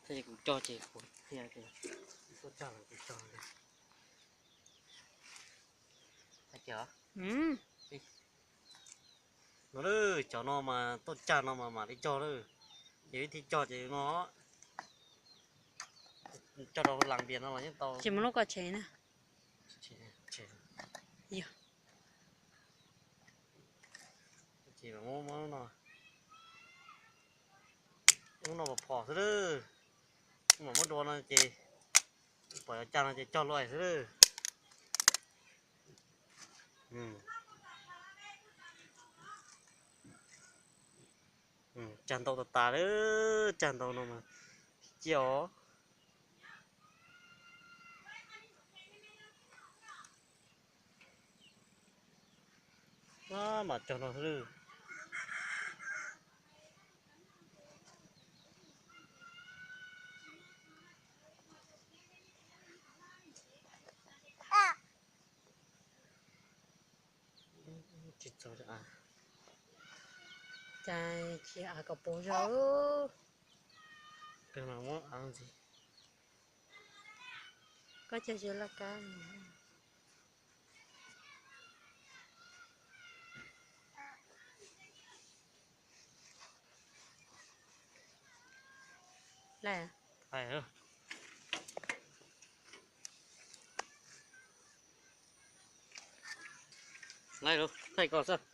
Kuv cog ces kuv qhia tias tuaj cog los kuv cog li. No lawm, cov no mas tuaj cog no mas mam li cog lawm. Ces vib thib cog ces no, cog rau las npias no los yeej tau. Tsis muaj lub koj tsev na. Yog. Ces muab no, muab no phom phom xwb lawm. Mam muab dua no ces pom cov cag no ces cog luaj xwb lawm. Cag ntau tas tas lawm, cag ntau no mas ciaj os. Mam cog no xwb lawm. Tsis txog, cas tsis av kom puv zog. Muab av ntxiv. Koj cog tsis laj kab. Lawm, thaij koj xwb.